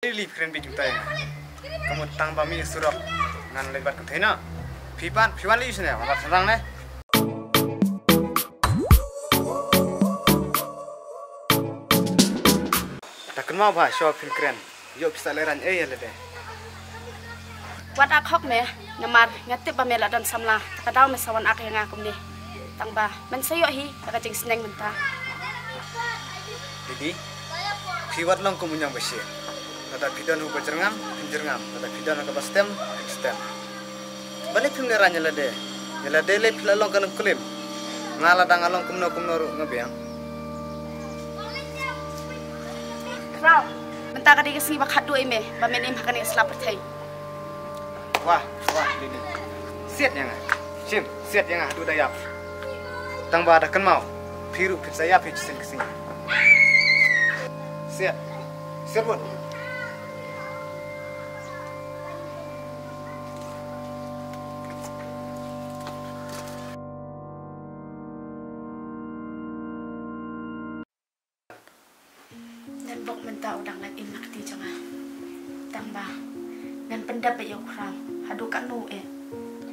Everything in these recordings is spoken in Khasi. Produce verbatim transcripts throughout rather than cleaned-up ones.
Lili phi kren bit kumta ïa nga. Ka mut tang ba mih surok ngan leit bat kynthei noh. Phi pan, phi wan leit ïa u shane, wan bat shynrang ne. Da kynmaw ba shuwa phin kren, ïoh phi sa lehraiñ ei ïa lade. Wat ak hok me, namar nga tip ba me la don samla, ka daw me sa wan ak ïa nga kumne. Tang ba men sa ïoh hi da ka jingsneng mynta. Didi, phi wat long kum u ñiang ba shi. Lada phi don u ba jyrngam, phin jyrngam. Lada phi don u ba stem, phin stem. Balei phim lehraiñ ïa lade? Ïa lade lei phi la long ka nongklim. Nga lada nga long kumno kumno ruh nga biang. Khraw, mynta ka dei ka sngi ba khatduh ïa me ba men im ha kane ka sla pyrthei. Wah, wah, Lili. Siat ïa nga. Shim, siat ïa nga haduh da ïap. Tang ba da kynmaw, phi ruh phin sa ïap hi shisien ka sngi. Siat. Siat bun. Ngan bok mynta u dang lait im na kti jong nga. Tang ba ngan pyndep beit ïa u Khraw haduh katno eh.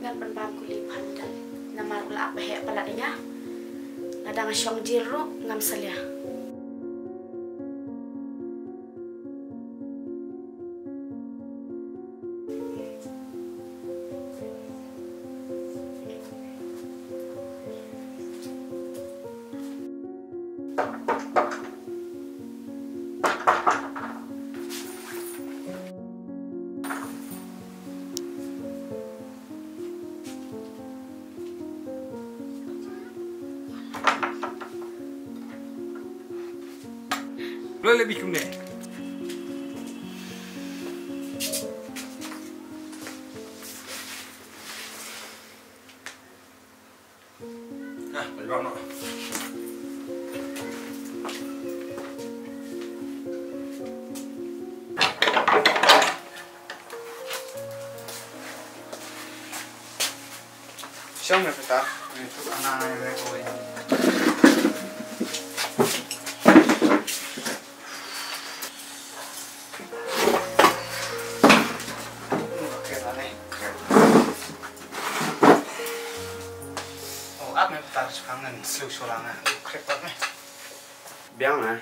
Ngan pynbam kuli phan dang namar u la ap ba heh palat ïa nga. Nga dang shong jil ruh ngam salia. Lo le bikum ne. Ah, bye bye no. Shong me peta, me tu ana me ko. Oh, ap me peta, shong ngan slu shola nga. Krep pat me. Biang na.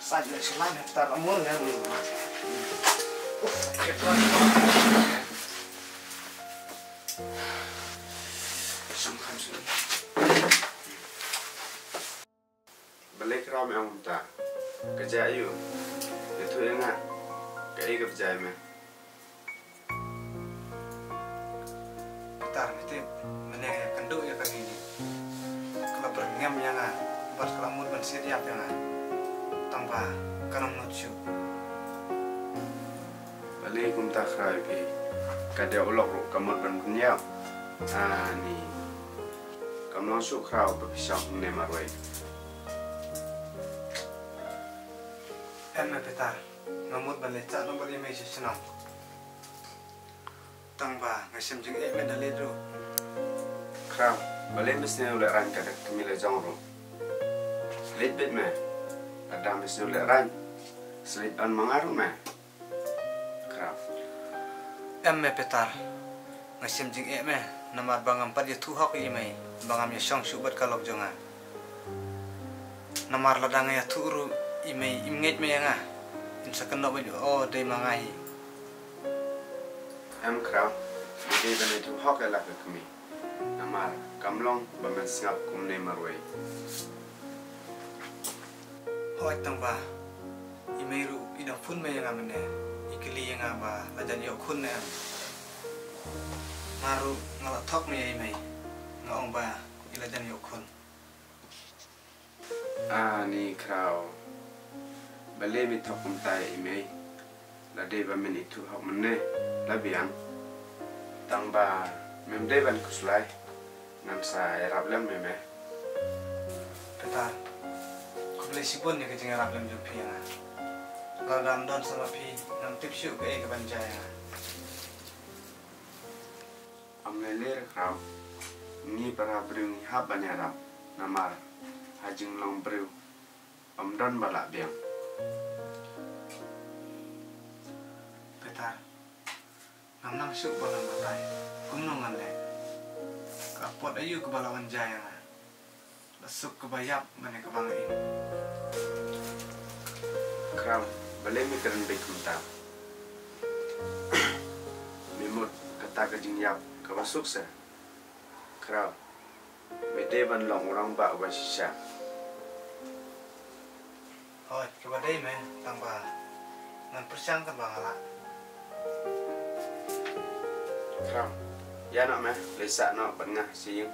Sa jai shuwa ne tar amul ne. Uf, ke tuan. Sam kham sun. Balei Khraw me ong kumta? Ka jia aïu? Ïathuh ïa nga. Kaei kaba jia ïa me? Peta, me tip, mynne nga ïakynduh ïa ka Lili. Ka la byrngem ïa nga bad ka la mut ban siat ïap ïa nga. Tang ba kan ym nud shuh. Balei kumta Khraw ïa phi? Ka dei u lok ruh ka mut ban pynïap. Ani. Kam long shuh Khraw ba phi shong hangne marwei. Em me Peta, nga mut ban leit noh bad ïa me sha shnong. Tang ba nga shem jingeh me da leit ruh. Khraw, balei me sngewlehraiñ ka dei ka kmie la jong ruh? Leit beit me. Lada me sngewlehraiñ, sa leit on ma nga ruh me. Khraw. Em me Peta, nga shem jingeh me namar ba ngam pat ïathuh hok ïa i mei, ba ngam ïashong shuh bad ka lok jong nga. Namar lada nga ïathuh ruh i mei im ngeit me ïa nga. Im sa kynnoh bad u, oh, dei ma nga hi. Em Khraw, me dei ban ïathuh hok ïa la ka kmie. Namar kam long ba men sngap kumne marwei. Hooid tang ba i mei ruh i dang phone me ïa nga mynne, i kylli ïa nga ba la jan ïoh khun ne em. Nga ruh nga la thok me ïa i mei, nga ong ba i la jan ïoh khun. Ani Khraw. Balei me thok kumta ïa i mei? La dei ba men ithuh hok mynne la biang. Tang ba mem dei ban khuslai. Ngan sa ïarap lem ïa me. Peta, khublei shibun ïa ka jingïarap lem jong phi ïa nga. Lada ym don sa ma phi ngam tip shuh kaei kaban jia ïa nga. Ym lei lei re Khraw. Ngi para briew ngi hap ban ïarap, namar ha jinglong briew ym don ba lah biang. Peter, ngam nang shuh ba ngan batai. Kumno ngan leh? Ka apot aïu kaba la wan jia ïa nga? La suk kaba ïap mane kaba nga im. Khraw, balei me kren beit kumta? Me mut kata ka jingïap kaba suk se? Khraw, me dei ban long u rangbah uba shisha. Hooid, kaba dei me, tang ba ngan pyrshang tang ba nga lah. Khraw, ïa noh me, leit sah noh bad nga sha ïing.